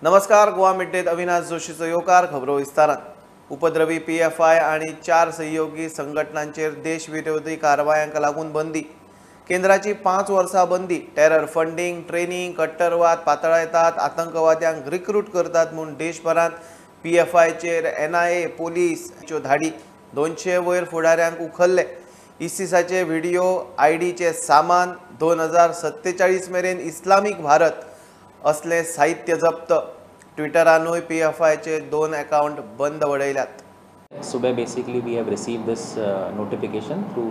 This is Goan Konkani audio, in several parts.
नमस्कार, गोवा मिड्डेत अविनाश जोशीचो येवकार. खबरो विस्तारान. उपद्रवी पीएफआय आनी 4 सहयोगी संघटनांचेर देशविरोधी कारवायांक लागून बंदी. केंद्राची 5 वर्सां बंदी. टेरर फंडींग, ट्रेनिंग, कट्टरवाद पातळायतात, आतंकवाद्यांक रिक्रूट करतात म्हूण देशभरांत पीएफआयचेर एनआयए पोलीसच्यो धाडी. 200 वयर फुडाऱ्यांक उखल्ले. इसिसाचे व्हिडिओ, आयडीचे सामान, 2047 मेरेन इस्लामीक भारत असले साहित्य जप्त. ट्विटरानूय पीएफआयचे 2 अकाउंट बंद वडयल्यात. सुबह basically we have received this notification through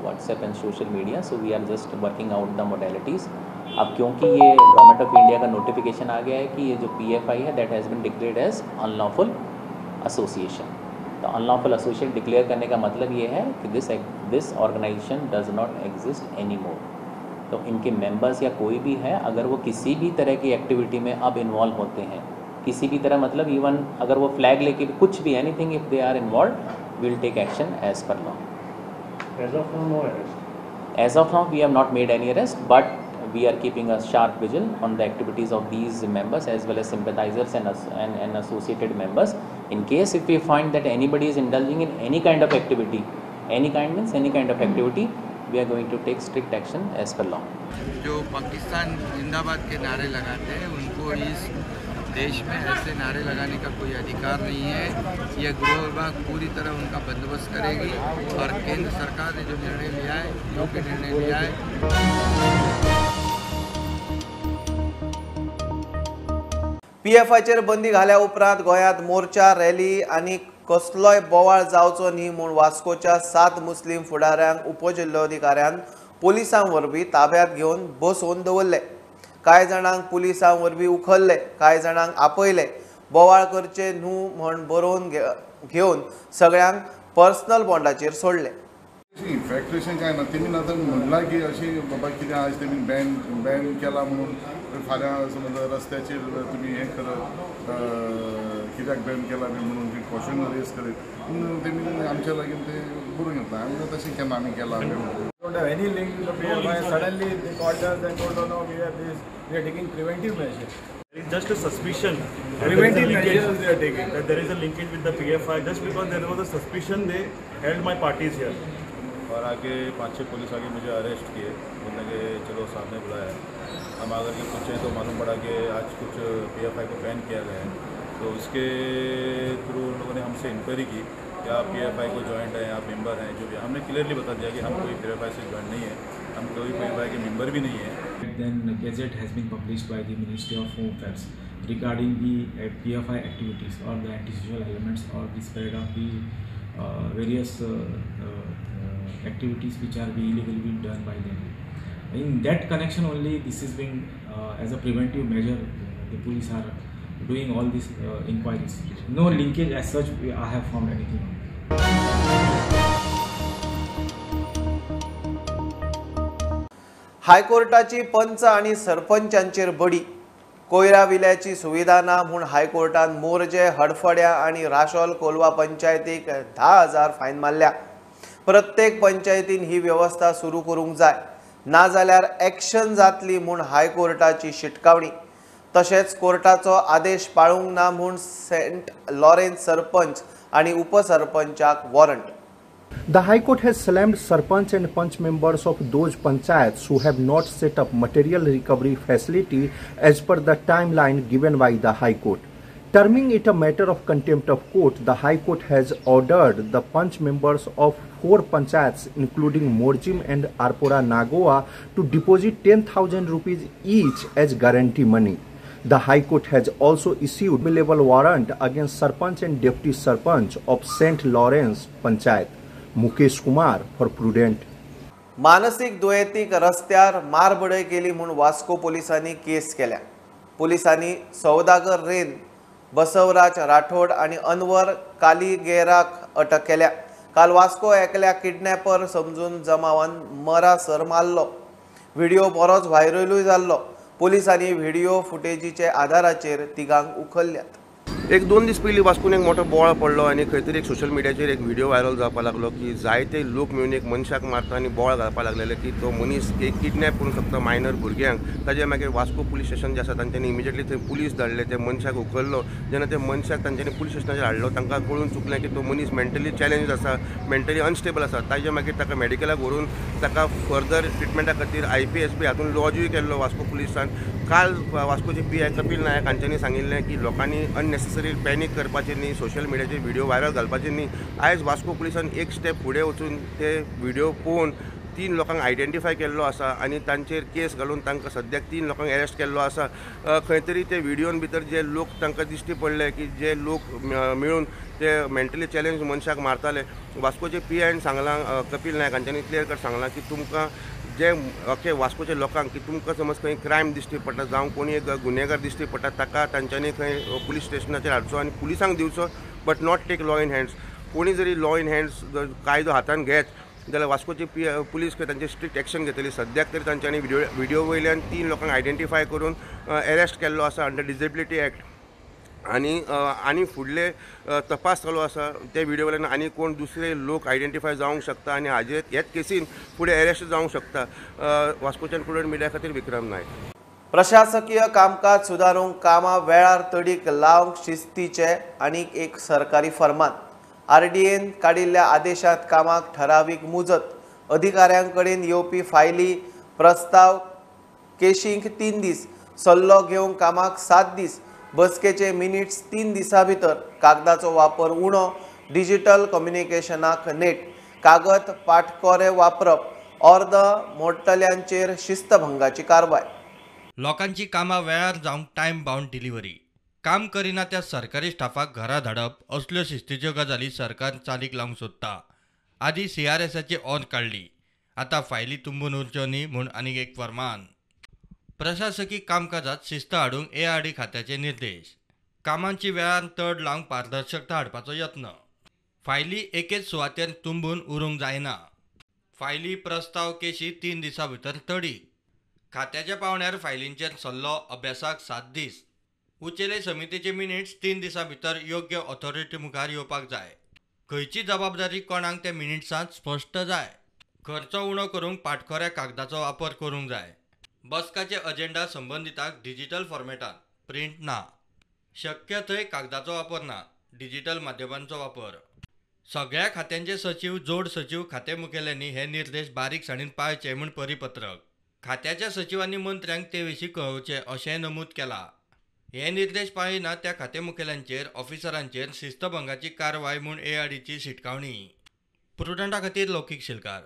WhatsApp and social media, so we are just working out the modalities. अब क्योंकि ये गवर्नमेंट ऑफ इंडिया का नोटिफिकेशन आ गया है कि ये जो पीएफआई है that has been declared as unlawful association. तो अनलॉफुल एसोसिएशन डिक्लेयर करने का मतलब ये है कि this organisation does not exist any more. तो इनके मेंबर्स या कोई भी है अगर वो किसी भी तरह की एक्टिविटी में अब इन्वॉल्व होते हैं, किसी भी तरह मतलब इवन अगर वो फ्लैग लेके कुछ भी anything if they are involve, will take action as per law. As of now no arrest. As of now we have not made any arrest, but we are keeping a sharp vigil on the activities of these members as well as sympathizers and associated members. In case if we find that anybody is indulging in any kind of activity, any kind means any kind of activity, we are going to take strict action as per law. जो पाकिस्तान जिंदाबाद के नारे लगाते हैं उनको इस देश में ऐसे नारे लगाने का कोई अधिकार नहीं है। यह गृह विभाग पूरी तरह उनका बंदोबस्त करेगी और केंद्र सरकार ने जो निर्णय लिया है, योग्य निर्णय लिया है। पीएफआयचेर बंदी घाल्या उपरांत गोंयांत मोर्चा, रॅली आनी कसलोय बोवाळ जावचो न्ही म्हूण वास्कोच्या 7 मुस्लीम फुडाऱ्यांक उपजिल्लोधिकाऱ्यान पोलिसां वरवीं ताब्यांत घेवन बसोवन दवरले. कांय जाणांक पुलिसां वरवीं उखल्ले, कांय जाणांक आपयले. बोवाळ करचे न्हू म्हूण बरोवन घेवन सगळ्यांक पर्सनल बॉन्डाचेर सोडले. इन्फॅक्ट्रेशन काय ना, तेमी आतां म्हणलां की अशी बाबा कितें आज तेमी बॅन केला म्हणून फाल्यां समज रस्त्याचेर तुमी हें करत, कित्याक बॅन केला बी म्हणून क्वेश्चन रेज करीत पूण तेमी आमच्या लागीं ते बरोवन घेतला. आमी तशें केन्ना आमी केलां. Don't have any link to the PFI. Suddenly they called us and told, no, we have this, we are taking preventive measures. It's just a suspicion. Preventive measures they are taking. That there is a linkage with the PFI. Just because there was a suspicion, they held my parties here. और आके 5-6 पुलिस आके मुझे अरेस्ट किए, बोलने के चलो सामने बुलाया। हम आकर के पूछे तो मालूम पड़ा कि आज कुछ पीएफआई को बैन किया गया है, तो उसके थ्रू उन लोगों ने हमसे इंक्वायरी की कि आप पीएफआई को ज्वाइंट हैं, आप मेंबर हैं, जो भी। हमने क्लियरली बता दिया कि हम कोई पीएफआई से ज्वाइन नहीं है, हम कोई पीएफआई के मेंबर भी नहीं है। Then gazette has been published by the Ministry of Home Affairs regarding the PFI activities or the antisocial elements or the spread of the various activities which are being illegally being done by them. In that connection only, this is being as a preventive measure, the police are doing all these inquiries. No linkage as such I have found anything on. हायकोर्टाची पंच आनी सरपंचांचेर बडी. कोयरा विल्याची सुविधा ना म्हूण हायकोर्टान मोरजे, हडफड्या आनी राशोल कोलवा पंचायतीक 10,000 फायन मारल्या. प्रत्येक पंचायतीन ही व्यवस्था सुरू करूंक जाय, नाजाल्यार एक्शन जातली म्हूण हायकोर्टाची शिटकावणी. तशेंच कोर्टाचो आदेश पाळूंक ना म्हूण सेंट लॉरेन्स सरपंच आनी उपसरपंचाक warrant. The High Court has slammed Sarpanch and Panch members of those panchayats who have not set up material recovery facility as per the timeline given by the High Court. Terming it a matter of contempt of court, the High Court has ordered the Panch members of 4 panchayats including Morjim and Arpora Nagoa to deposit 10,000 rupees each as guarantee money. The High Court has also issued a level warrant against Sarpanch and Deputy Sarpanch of St. Lawrence Panchayat, Mukesh Kumar, for prudent. मानसीक दुयेंतीक रस्त्यार मारबडय केली म्हूण वास्को पोलिसांनी केस केल्या. पोलिसांनी सौदागर रेन, बसवराज राठोड आनी अनवर कालिगेराक अटक केल्या. काल वास्को एकल्या किडनॅपर समजून जमावान मरासर मारलो. व्हिडिओ बरोच व्हायरलूय जाल्लो. पोलिसांनी व्हिडिओ फुटेजीचे आधाराचेर तिगांक उखल्ल्यात. एक दोन दीस पयलीं वास्कोन एक मोठो बोवाळ पडलो आनी खंय तरी एक सोशल मिडियाचेर एक व्हिडिओ व्हायरल जावपाक लागलो की जायते लोक मेळून एक मनशाक मारता आनी बोवाळ घालपाक लागलेले की तो मनीस एक किडनॅप करूंक शकता मायनर भुरग्यांक. ताजे मागीर वास्को पुलीस स्टेशन जें आसा तांच्यांनी इमिजिएटली थंय पुलीस धाडले, त्या मनशाक उखल्लो. जेन्ना त्या मनशाक तांच्यांनी पुलीस स्टेशनाचेर हाडलो तांकां कळून चुकलें की तो मनीस मेंटली चॅलेंज आसा, मेंटली अनस्टेबल आसा. ताजे मागीर ताका मेडिकलाक व्हरून ताका फर्दर ट्रिटमेंटा खातीर IPSB हातून लॉजूय केल्लो वास्को पुलिसान. काल वास्कोचे PI Kapil Naik हांच्यांनी सांगिल्लें की लोकांनी अननेसेसरी पॅनीक करपाचें न्ही, सोशल मिडियाचेर व्हिडिओ व्हायरल घालपाचें न्ही. आयज वास्को पुलिसान एक स्टेप फुडें वचून ते व्हिडिओ पळोवन 3 लोकांक आयडेंटिफाय केल्लो आसा आनी तांचेर केस घालून तांकां सद्याक 3 लोकांक अरेस्ट केल्लो आसा. खंय तरी ते व्हिडियोन भितर जे लोक तांकां दिश्टी पडले की जे लोक मेळून ते मेंटली चॅलेंज मनशाक मारताले, वास्कोचे PIन सांगलां, कपिल नायक हांच्यांनी क्लियर कट सांगलां की तुमकां जे ओके वास्कोच्या लोकांक की तुमकां समज खंय क्रायम दिश्टी पडटा जावं कोणी एक गुन्हेगार दिश्टी पडटा ताका तांच्यांनी खंय पुलीस स्टेशनाचेर हाडचो आनी पुलिसांक दिवचो, but not take law in hands. कोणी जरी लॉ इन हँड्स जर कायदो हातान घेत जाल्यार वास्कोची पुलीस खंय तांचे स्ट्रिक्ट एक्शन घेतली. सद्याक तरी तांच्यांनी व्हिडिओ वयल्यान 3 लोकांक आयडेंटिफाय करून अरेस्ट केल्लो आसा अंडर डिसेबिलिटी एक्ट आनी आनी फुडले तपास चालू आसा. त्या व्हिडिओ वयल्यान आनी कोण दुसरे लोक आयडेंटिफाय जावंक शकता आनी हाजेर ह्याच केसीन फुडें अरेस्ट जावंक शकता. वास्कोच्यान प्रुडंट मिडिया खातीर विक्रम नायक. प्रशासकीय कामकाज सुदारूंक कामां वेळार तडीक लावंक शिस्तीचे आनी एक सरकारी फर्मान. RDAन काडिल्ल्या आदेशांत कामाक ठरावीक मुजत, अधिकाऱ्यां कडेन येवपी फायली, प्रस्ताव केशींक 3 दीस, सल्लो घेवंक कामाक 7 दीस, बसकेचे मिनिट्स 3 दिसां भितर, कागदाचो वापर उणो, डिजिटल कम्युनिकेशनाक नेट, कागद पाटकोरे वापरप, अर्द मोडटल्यांचेर शिस्तभंगाची कारवाय. लोकांची कामां वेळार जावंक टायम बावंड डिलिव्हरी, काम करिना त्या सरकारी स्टाफाक घरा धाडप असल्यो शिस्तीच्यो गजाली सरकार चालीक लावंक सोदता. आदी CRSाची ऑन काडली, आतां फायली तुंबून उरच्यो न्ही म्हूण आनीक एक फरमान. प्रशासकी कामकाजात शिस्त हाडूंक ARD खात्याचे निर्देश, कामांची वेळार तड लावंक पारदर्शकता हाडपाचो यत्न. फायली एकेच सुवातेर तुंबून उरूंक जायना, फायली प्रस्ताव केशी 3 दिसां भितर तडीक, खात्याच्या पावंड्यार फायलींचेर सल्लो अभ्यासाक 7 दीस, उचेले समितीचे मिनिट्स 3 दिसां भितर योग्य ऑथॉरिटी मुखार येवपाक जाय, खंयची जबाबदारी कोणाक त्या मिनिट्सांत स्पश्ट जाय, खर्च उणो करूंक पाटखोऱ्या कागदाचो वापर करूंक जाय, बसकाचे अजेंडा संबंदिताक डिजिटल फॉर्मेटात, प्रिंट ना, शक्य थंय कागदाचो वापर ना, डिजिटल माध्यमांचो वापर. सगळ्या खात्यांचे सचीव, जोड सचीव, खाते मुखेल्यांनी हे निर्देश बारीकसाणीन पाळचे म्हूण परिपत्रक. खात्याच्या सचिवांनी मंत्र्यांक ते विशीं कळोवचें अशेंय नमूद केलां. हे निर्देश पाळिना त्या खाते मुखेल्यांचेर, ऑफिसरांचेर शिस्तभंगाची कारवाय म्हूण ARDची शिटकावणी. प्रुडंटा खातीर लौकीक शिलकार.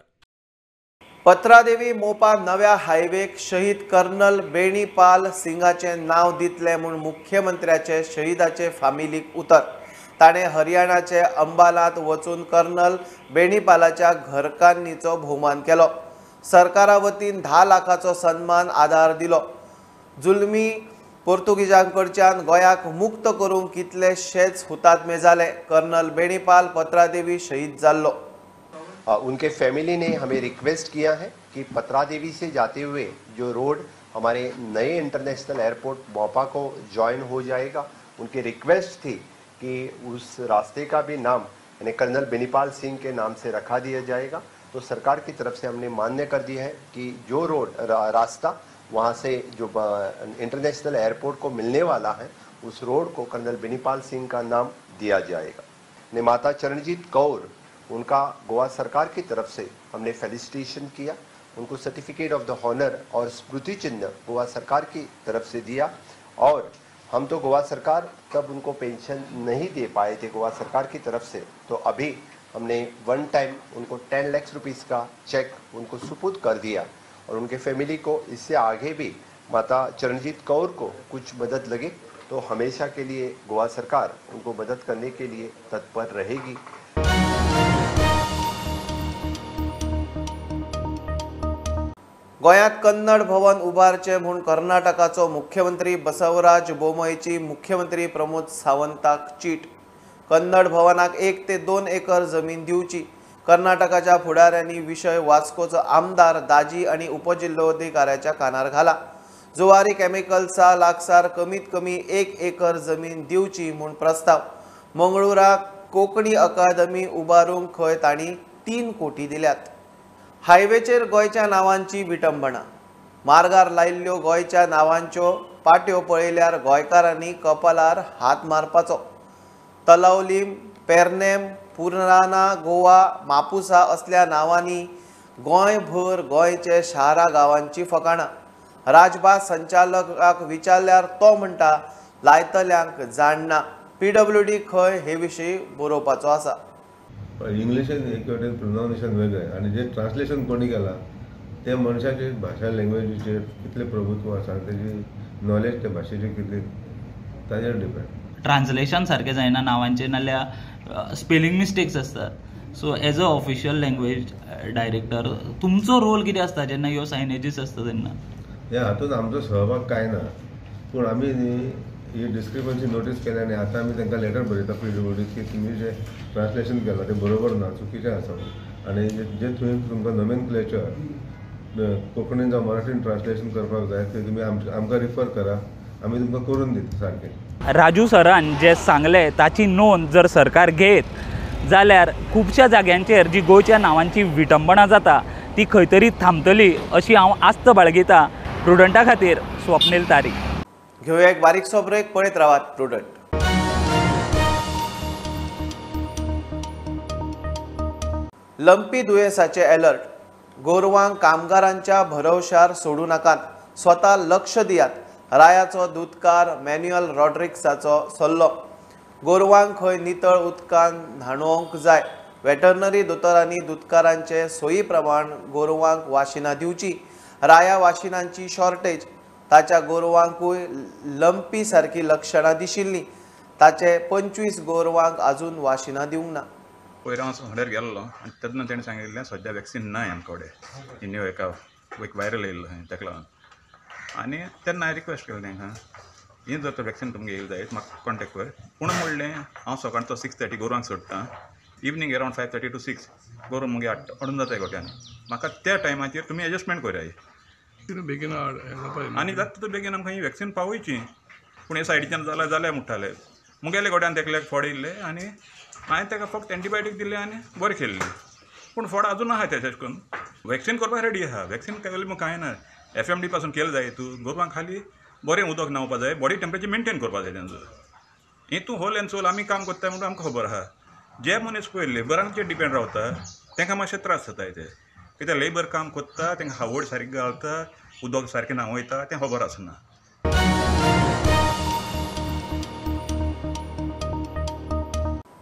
पत्रादेवी मोपा नव्या हायवेक शहीद कर्नल बेणीपाल सिंगाचें नांव दितले म्हूण मुख्यमंत्र्याचे शहीदाचे फामिलीक उतर. ताणें हरियाणाचे अंबालांत वचून कर्नल बेणीपालाच्या घरकान्नीचो भोवमान केलो. सरकारा वतीन 10 लाखाचो सन्मान आधार दिलो. जुलमी पोर्तुगीजांकडच्यान गोंयाक मुक्त करूंक कितलेशेच हुतात्मे जाले. कर्नल बेणीपाल पत्रादेवी शहीद जाल्लो. उनके फैमिली ने हमें रिक्वेस्ट किया है कि पत्रादेवी से जाते हुए जो रोड हमारे नए इंटरनेशनल एयरपोर्ट मोपा को ज्वाइन हो जाएगा, उनकी रिक्वेस्ट थी कि उस रास्ते का भी नाम यानी कर्नल बेनीपाल सिंह के नाम से रखा दिया जाएगा। तो सरकार की तरफ से हमने मान्य कर दिया है कि जो रोड रास्ता वहाँ से जो इंटरनेशनल एयरपोर्ट को मिलने वाला है उस रोड को कर्नल बेनीपाल सिंह का नाम दिया जाएगा। ने माता चरणजीत कौर, उनका गोवा सरकार की तरफ से हमने फेलिसिटेशन किया, उनको सर्टिफिकेट ऑफ the honour और स्मृति चिन्ह गोवा सरकार की तरफ से दिया। और हम तो गोवा सरकार तब उनको पेंशन नहीं दे पाए थे गोवा सरकार की तरफ से, तो अभी हमने वन टाइम उनको 10 लाख रुपीस का चेक उनको सुपुर्द कर दिया। और उनके फैमिली को इससे आगे भी माता चरणजीत कौर को कुछ मदद लगे तो हमेशा के लिए गोवा सरकार उनको मदद करने के लिए तत्पर रहेगी। गोंयांत कन्नड भवन उबारचें म्हूण कर्नाटकाचो मुख्यमंत्री बसवराज बोम्मईची मुख्यमंत्री प्रमोद सावंताक चीट. कन्नड भवनाक 1 ते 2 एकर जमीन दिवची. कर्नाटकाच्या फुडाऱ्यांनी विशय वास्कोचो आमदार दाजी आनी उपजिल्होधिकाऱ्याच्या कानार घाला. जुवारी केमिकल्सा लागसार कमीत कमी 1 एकर जमीन दिवची म्हूण प्रस्ताव. मंगळूराक कोंकणी अकादमी उबारूंक खंय तांणी 3 कोटी दिल्यात. हायवेचेर गोंयच्या नांवांची विटंबणा. मार्गार लायिल्ल्यो गोंयच्या नांवांच्यो पाट्यो पळयल्यार गोंयकारांनी कपालार हात मारपाचो. तलावलीम, पेरनेम, पुराना गोवा, मापुसा असल्या नांवांनी गोंयभर गोंयचे शारा गांवांची फकाणां. राजभास संचालकाक विचारल्यार तो म्हणटा लायतल्यांक जाणना. पीडब्ल्यूडी खंय हे विशीं बरोवपाचो आसा. इंग्लिशेन एक वटेन प्रोनावन्सिएशन वेगळें आनी जे ट्रान्सलेशन कोणी केलां ते मनशाचे भाशा लँग्वेजीचेर कितलें प्रभुत्व आसा आनी तेजी नॉलेज त्या भाशेची कितली ताजेर डिपेंड. ट्रान्सलेशन सारकें जायना नांवांचें, नाल्यार स्पेलिंग मिस्टेक्स आसतात. So as a official language director तुमचो रोल कितें आसता जेन्ना ह्यो सायनेजीस आसता तेन्ना? ह्या हातूंत आमचो सहभाग कांय ना, पूण आमी न्ही ही डिस्क्रिपन्सी नोटीस केल्या आनी आतां आमी तांकां लेटर बरयता पीडब्ल्यूडी की तुमी जें ट्रान्सलेशन केलां तें बरोबर ना, चुकीचें आसा आनी जे थंय तुमकां नोमेनक्लेचर कोंकणीन जावं मराठीन ट्रान्सलेशन करपाक जाय तें तुमी आमकां रिफर करा, आमी तुमकां करून दिता सारकें. राजू सरान जें सांगलें ताची नोंद जर सरकार घेत जाल्यार खुबश्या जाग्यांचेर जी गोंयच्या नांवांची विटंबणा जाता ती खंय तरी थांबतली अशी हांव आस्त बाळगिता. प्रुडंटा खातीर स्वप्नील तारी. घेवया एक बारीकसो ब्रेक, पळयत रावात प्रुडंट. लंपी दुयेंसाचे अलर्ट. गोरवांक कामगारांच्या भरवशार सोडू नाकात, स्वता लक्ष दियात. रायाचो दुदकार मॅन्युअल रॉड्रिक्साचो सल्लो. गोरवांक खंय नितळ उदकान न्हाणोवंक जाय. वेटरनरी दोतोरांनी दुदकारांचे सोयी प्रमाण गोरवांक वाशिनां दिवची. राया वाशिनांची शॉर्टेज. ताच्या गोरवांकूय लंपी सारकी लक्षणां दिशिल्लीं. ताचे 25 गोरवांक अजून वाशिनां दिवंक ना. पयर हांव हॉटेल गेल्लो आनी तेन्ना तेणें सांगिल्लें सद्या वॅक्सीन ना आमचे कडेन, न्यू एका एक व्हायरल येयल्लो तेका लागून. आनी तेन्ना हांवें रिक्वेस्ट केलें तांकां, हें जर तर वॅक्सीन तुमकां येयलें जायत म्हाका कॉन्टेक्ट कर. पूण म्हणलें हांव सकाळचो 6:30 गोरवांक सोडटा, इवनींग अरावंड 5:30 to 6 गोरवां मुगे हाडून जाताय गोट्यान, म्हाका त्या टायमाचेर तुमी एडजस्टमेंट कराय बेगीन आनी जाता तितू बेगीन आमकां ही वॅक्सीन पावयची. पूण हे सायडीच्यान जाल्यार जाल्यार म्हणटाले मुगेले गोड्यान तेकल्याक फोड येयल्ले आनी हांवें ताका फक्त एंटीबायोटीक दिल्ले आनी बरें केल्लें. पूण फोड अजून आहा तेशें करून वॅक्सीन करपाक रेडी आहा, वॅक्सीन केलें कांय ना. एफएमडी पासून केलें जाय तूं गोरवांक खाली बरें उदक न्हांवपा जाय, बॉडी टेम्परेचर मेनटेन करपा जाय तेंचो. हें तूं होल एंड सोल आमी काम करता म्हणून आमकां खबर आहा. जे मनीस पळय लेबरांचेर डिपेंड रावता तांकां मातशे त्रास जाता ते, कित्याक लेबर काम करता तांकां हावड सारकी घालता, उदक सारकें न्हांवयता तें खबर आसना.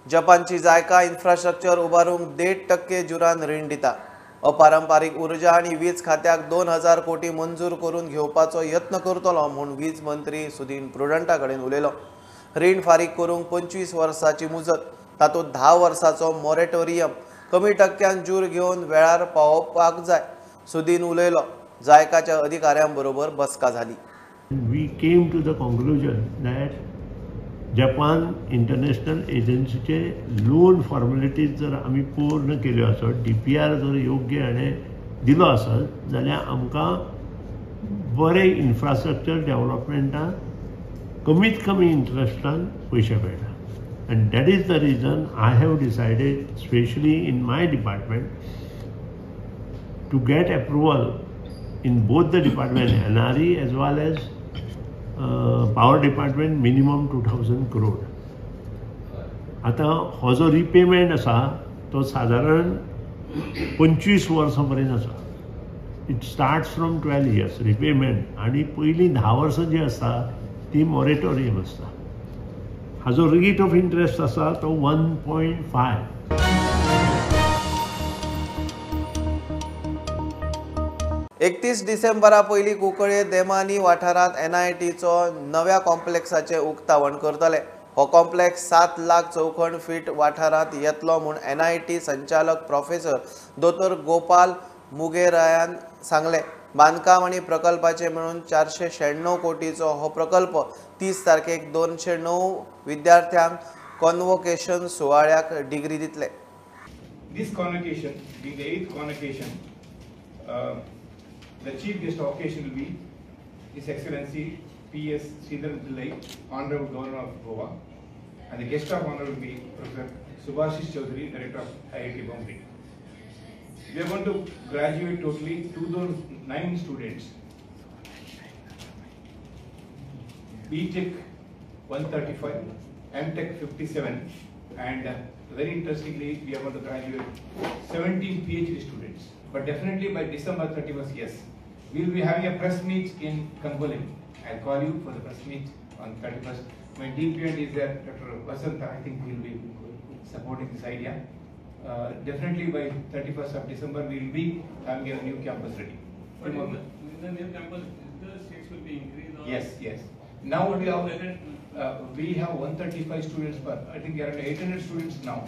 जपानची जायका इन्फ्रास्ट्रक्चर उबारूंक 1.5% जुरान रीण दिता. अपारंपारीक उर्जा आनी वीज खात्याक 2000 कोटी मंजूर करून घेवपाचो यत्न करतलो म्हूण वीज मंत्री सुदीन प्रुडंटा कडेन उलयलो. रीण फारीक करूंक 25 वर्सांची मुजत, तातूंत 10 वर्सांचो मॉरेटोरियम, कमी टक्क्यान जूर घेवन वेळार पावोवपाक जाय. सुदीन उलयलो. जायकाच्या अधिकाऱ्यां बरोबर बसका जाली. We came to the conclusion that Japan international एजन्सीचे loan formalities जर आमी पूर्ण केल्यो आसत, डीपीआर जर योग्य हाणें दिलो आसत जाल्यार आमकां बरें इन्फ्रास्ट्रक्चर डेव्हलपमेंटान कमीत कमी इंट्रस्टान पयशे मेळटा. And that is the reason I have decided specially in my department to get approval in both the department, NRE as well as power department, minimum 2000 crore. आतां हो जो रिपेमेंट आसा तो सादारण 25 वर्सां पर्यंत आसा. It starts from 12 years repayment आनी पयलीं 10 वर्सां जी आसता ती मॉरेटोरियम आसता. हाजो रेट ऑफ इंट्रस्ट आसा तो 1.5. 31 डिसेंबरा पयलीं कुंकळे देमानी वाठारांत एनआयटीचो नव्या कॉम्प्लेक्साचें उक्तावण करतले. हो कॉम्प्लेक्स 7 लाख चौखण फीट वाठारांत येतलो म्हूण एनआयटी संचालक प्रोफेसर दोतोर गोपाल मुगेरायान सांगलें. बांदकाम आनी प्रकल्पाचे मेळून 496 कोटीचो हो प्रकल्प 30 तारखेक 209 विद्यार्थ्यांक कॉन्वोकेशन सुवाळ्याक डिग्री दितले. This convocation being the 8th convocation, the chief guest of occasion will be His Excellency P.S. Sridharan Pillai, Honorable Governor of Goa, and the guest of honor will be Professor Subhashish Chaudhary, Director of IIT Bombay. We are going to graduate totally 209 students. BTech 135, MTech 57, and very interestingly, we are going to graduate 17 PhD students. But definitely by December 31st, yes, we will be having a press meet in Candolim. I'll call you for the press meet on 31st. My DPN is there, Dr. Vasanta, I think will be supporting this idea. Definitely by 31st of December, we will be having a new campus ready. But in the new campus, the seats will be increased? Or yes, yes. Now we have 135 students per, I think around 800 students now.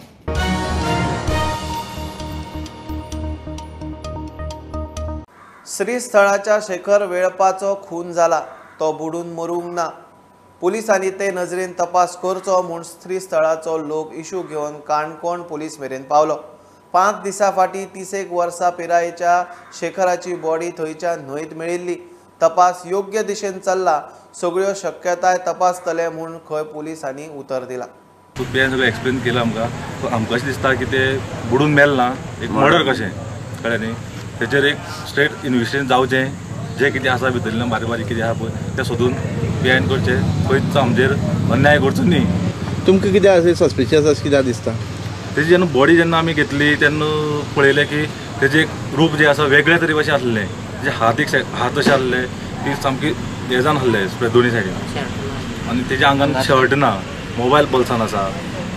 श्रीस्थळाच्या Shekhar वेळपाचो खून जाला, तो बुडून मरूंक ना. पुलिसांनी ते नजरेन तपास करचो म्हूण श्रीस्थळाचो लोक इशू घेवन काणकोण पुलीस मेरेन पावलो. 5 दिसां फाटीं 31 वर्सां पिरायेच्या शेखराची बॉडी थंयच्या न्हंयत मेळिल्ली. तपास योग्य दिशेन चल्ला, सगळ्यो शक्यताय तपासतले म्हूण खंय पुलिसांनी उतर दिला. तुवें सगळें एक्सप्लेन केलां आमकां, सो आमकां अशें दिसता की ते बुडून मेल ना, एक मर्डर कशें कळ्ळें न्ही. तेचेर एक स्ट्रेट इन्वेस्टिगेशन जावचें, जें कितें आसा भितरल्यान बारीक बारीक कितें आसा पळय तें सोदून पी.आय.न करचें, खंयच आमचेर अन्याय करचो न्ही. तुमकां कितें आसा सस्पिशियस अशें कित्याक दिसता? तेजी जेन्ना बॉडी जेन्ना आमी घेतली तेन्ना पळयलें की तेजें एक रूप जें आसा वेगळे तरे कशें आसलें, तेजे हात एक हात अशें आसले की सामकी हें जावन आसले दोनी सायडीन, आनी तेज्या आंगान शर्ट ना, मोबायल बोल्सान आसा,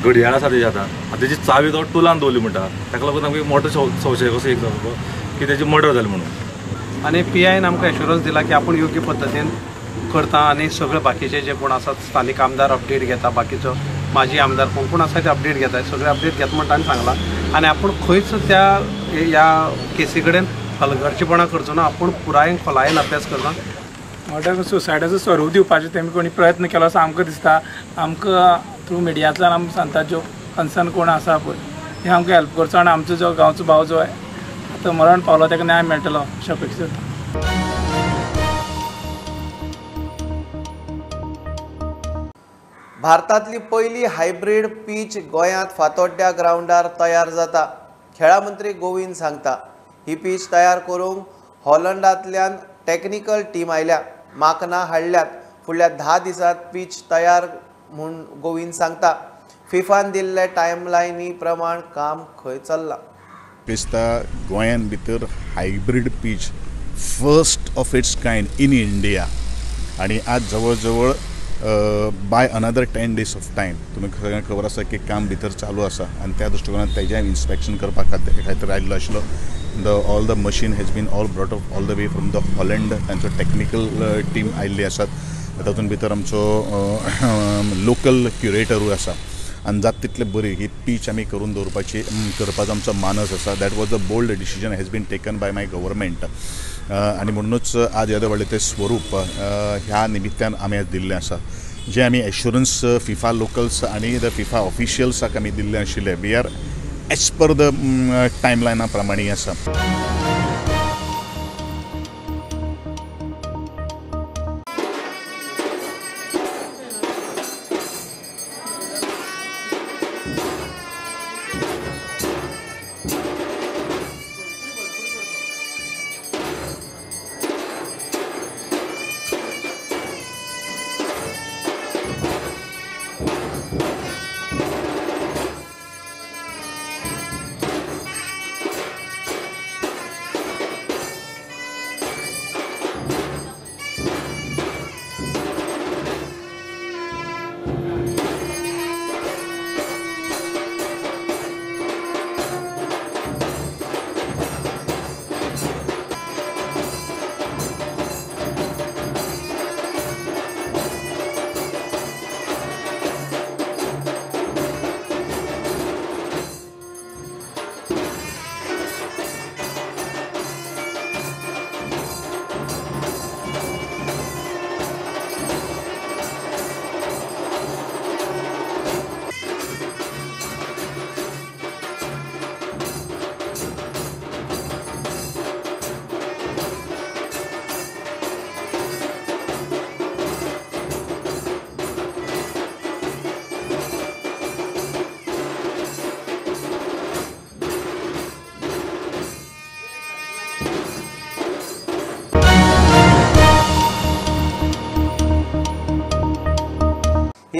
घडयाळ आसा तेज्या हातान, आनी तेजी चावी तो टुलान दवरली म्हणटा. ताका लागून आमकां मोठो संशय कसो एक जालो की तेजी मर्डर जाली म्हणून. आनी पी.आय.न आमकां एश्युरन्स दिला की आपूण योग्य पद्दतीन करता आनी सगळे बाकीचे जे कोण आसात स्थानीक आमदार अपडेट घेता, बाकीचो माजी आमदार कोण कोण आसा ते अपडेट घेता, सगळे अपडेट घेता म्हण ताणें सांगलां. आनी आपूण खंयच त्या ह्या केसी कडेन हलगर्जीपणां करचो ना, आपूण पुरायेन खोलायेन अभ्यास करता. मर्डर सुसायडाचो स्वरूप दिवपाचो तेमी कोणी प्रयत्न केलो असो आमकां दिसता. आमकां थ्रू मिडियांतल्यान आमी सांगता ज्यो कन्सर्न कोण आसा पळय ते आमकां हेल्प करचो आनी आमचो जो गांवचो भाव जो आतां मरण पावलो ताका न्याय मेळटलो अशें अपेक्षा करता. भारतांतली पयली हायब्रीड पीच गोंयांत फातोड्ड्या ग्रावंडार तयार जाता. खेळा मंत्री गोविंद सांगता ही पीच तयार करूंक हॉलंडांतल्यान टॅक्निकल टीम आयल्या, माकनां हाडल्यात. फुडल्या 10 दिसांत पीच तयार म्हूण गोविंद सांगता. फिफान दिल्ले टायमलायनी प्रमाण काम खंय चल्लां. दिसता गोंयान भितर hybrid pitch first of its kind in India, आनी आज जवळ जवळ by another 10 days of time तुमी सगळ्यांक खबर आसा की काम भितर चालू आसा आनी त्या दृश्टिकोनान तेजें इन्स्पेक्शन करपा खातीर आयिल्लो आशिल्लो. The all the machine has been all brought up all the way from the Holland, तांचो टॅक्निकल टीम आयिल्ली आसात, तातूंत भितर आमचो लोकल क्युरेटरूय आसा आनी जाता तितले बरी ही पीच आमी करून दवरपाची करपाचो आमचो मानस आसा. That was a bold decision has been taken by my government, आनी म्हणूनच आज येदें व्हडलें तें स्वरूप ह्या निमित्तान आमी आज दिल्लें आसा. जें आमी एश्युरन्स फिफा लोकल्स आनी the FIFA ऑफिशियल्साक आमी दिल्लें आशिल्लें, we are as per the टायमलायना प्रमाणे आसा.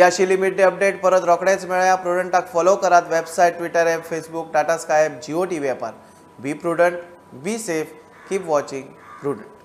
ही आशिल्ली मिड डे अपडेट. परत रोखडेच मेळया. प्रुडंटाक फॉलो करात website, Twitter app, Facebook, Tata Sky app, Jio TV ॲपार. Be prudent, be safe, keep watching Prudent.